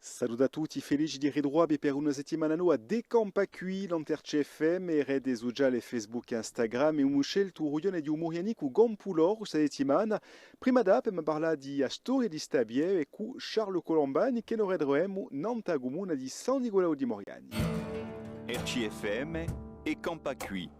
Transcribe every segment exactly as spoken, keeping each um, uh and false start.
Salute à tutti, felice di ritruvà vi per una settimana nova di Campà quì, nant'à R C F M, e rete suciale Facebook è Instagram, è emu sceltu u rughjone di u Murianicu Campu Loru sta settimana. Prima d'apre, emu à parlà di a storia di sta pieve cù Charles Colombani, chì no ritruvemu nant'à a cumuna di San Niculaiu di Muriani. R C F M è Campà quì.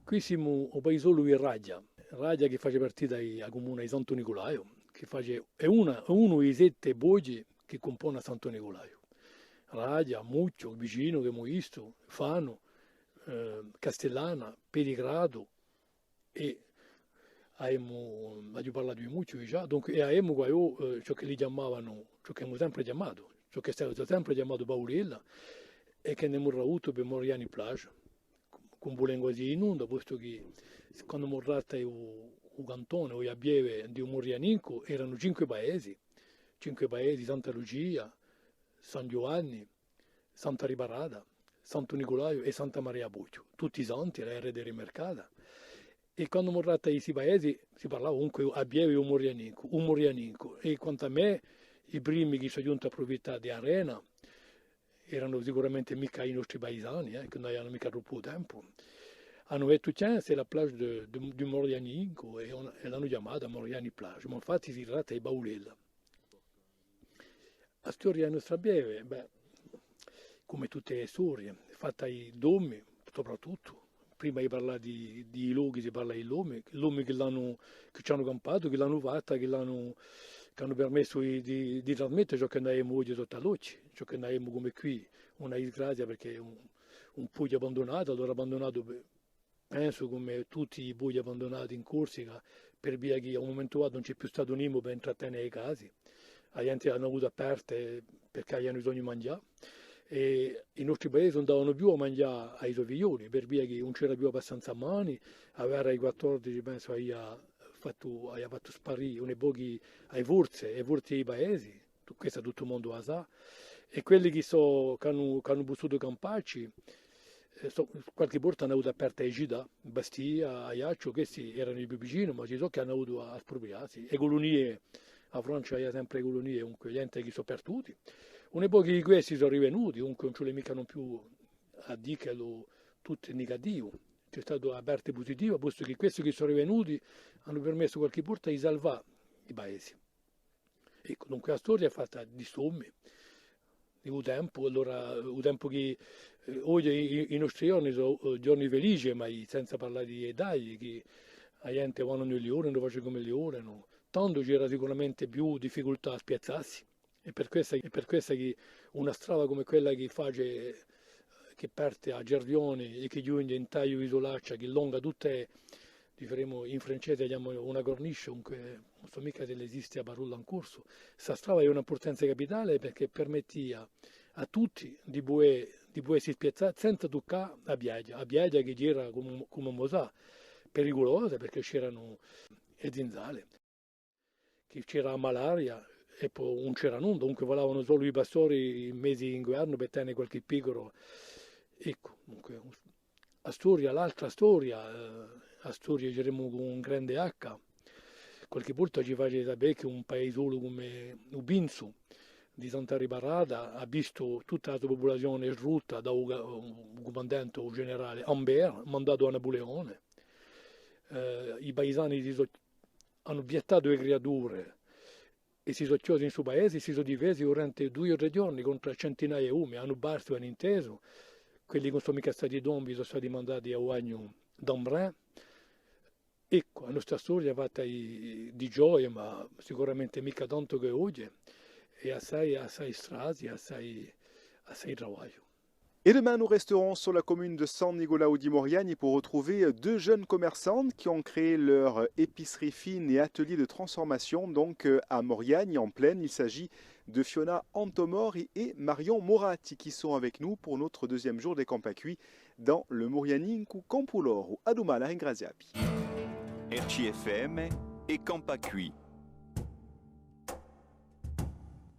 Quì simu à u paisolu di Raghja. Raghja chì face partita di a cumuna di Santu Niculaiu, chì face, hè una, hè unu di i sette borghi chì cumpone à Santu Niculaiu. Raghja, Mucciu, vicinu, chì emu vistu, Fanu, eh, Castellana, Pedigratu, è avemu, aghju parlatu di Mucciu digià, dunque, è avemu quaghjò, eh, ciò chì li chjamavanu, ciò chì emu sempre chjamatu, ciò chì hè statu sempre chjamatu Paulella, è chì n'emu avutu per Muriani Plage, cù un bulengu quasi in unda, postu chì, quandu emu trattu u, u cantone, o a pieve di u Murianincu, eranu cinque paesi, cinque paesi, Santa Lucia, San Ghjuvanni, Santa Riparata, Santu Niculaiu è Santa Maria Pughju, tutti santi, a rete rimarcata. È quandu emu trattu di sti paesi, si parlava comunque a pieve di u Murianincu, u Murianincu. È quant'à mè, i primi chì sò ghjunti à apprufittà di a rena, eranu sicuramente micca i nostri paisani, eh, chì ùn avianu micca troppu tempu. Anu dettu, tiens, c'est la plage de, de, du Murianincu, è, è l'anu chjamata Muriani Plage, ma infatti si tratta di Paulella. A storia di a nostra pieve, bè, cum'è tutte e storie, hè fatta di l'omi, soprattuttu. Prima di parlà di, di i lochi, si parla di l'omi, l'omi chì l'anu, chì ci anu campatu, chì l'anu fatta, chì l'anu, chì anu permessu di, di, di trasmette ciò chì n'avemu oghje sottu à l'ochji, ciò chì n'avemu cum'è quì, una disgrazia, perchè hè un, un poghju abbandunatu, allora abbandunatu per, pensu, cum'è tutti i poghji abbandunati in Corsica, per via chì à un mumentu datu ùn ci hè più statu nimu per intratene e case, a ghjente anu avutu à parte perchè avianu bisognu di manghjà, è i nostri paesi ùn davanu più à manghjà à i so figlioli, per via chì ùn c'era più abbastanza mani, a guerra di quattordeci, pensu, avia fattu, avia fattu sparì un pocu e forze, e forze di i paesi, quessa tuttu u mondu a sà, è quelli chì sò, ch'anu, ch'anu pussutu campacci, eh, sò, qualchì volta anu avutu à perde e cità, Bastia, Aiacciu, questi eranu i più vicini, ma ci sò chì anu avutu à, à sprupriassi. E culunie, a Francia avia sempre e culunie, dunque, ghjente chì sò partuti. Un pocu di questi sò rivenuti, dunque, ùn ci vole micca nò più à dì ch'ellu tuttu hè negativu. Ci hè statu a parte pusitiva, postu chì questi chì sò rivenuti anu permessu qualchì volta di salvà i paesi. Eccu, dunque, a storia hè fatta di st'omi, di u tempu, allora, u tempu chì, eh, oghje i, i, i nostri ghjorni sò, eh, ghjorni felici, ma i, senza parlà di i tagli, chì a ghjente quandu ùn li vole, ùn face cum'elli volenu, nò? Tandu c'era sicuramente più difficultà à spiazzassi, è per quessa, è per quessa chì una strada cum'è quella chì face, chì parte à Cervioni è chì ghjunghje in Tagliu di Sulaccia, chì longa tutte Diceremu, in francese chjamanu una corniche, dunque, ùn sò micca s'ella esiste a parolla in corsu. Sta strada hè un'impurtanza capitale perchè permettia à tutti di pudè, di pudè si spiazzà senza tuccà a piaghja. A piaghja chì era, cum'è, cum'è omu sà, periculosa perchè c'eranu e zinzale, chì c'era a malaria è po ùn c'era nunda, dunque falavanu solu i pastori in mezu à l'inguernu per tene qualchì pecora. Eccu, dunque, a storia, l'altra storia, eh, a storia, diceremu, cù un grande H, qualchì volta ci face sapè chì un paisolu cum'è u Pinzu di Santa Riparata hà vistu tutta a so pupulazione distrutta da u, u cumandante, u generale Ambert, mandatu da Napuleone. Eh, i paisani si sò anu piattatu e criature è si sò chjosi in stu paese è si sò difesi durante dui o trè ghjorni contr'à centinaie d'omi, anu bartu, anu intesu, quelli chì ùn sò micca stati tombi sò stati mandati à u bagnu d'Embrun. Eccu, a nostra storia hè fatta di, di gioie, ma sicuramente micca tantu chè oghje, è assai, assai strasi, assai, assai travagliu. Et demain, nous resterons sur la commune de San Nicolau di Moriani pour retrouver deux jeunes commerçantes qui ont créé leur épicerie fine et atelier de transformation, donc, euh, à Moriani, en plaine. Il s'agit de Fiona Antomori et Marion Moratti qui sont avec nous pour notre deuxième jour di Campà quì dans le Murianincu Campu Loru. À dumane, ringraziavi. R C F M è Campà quì.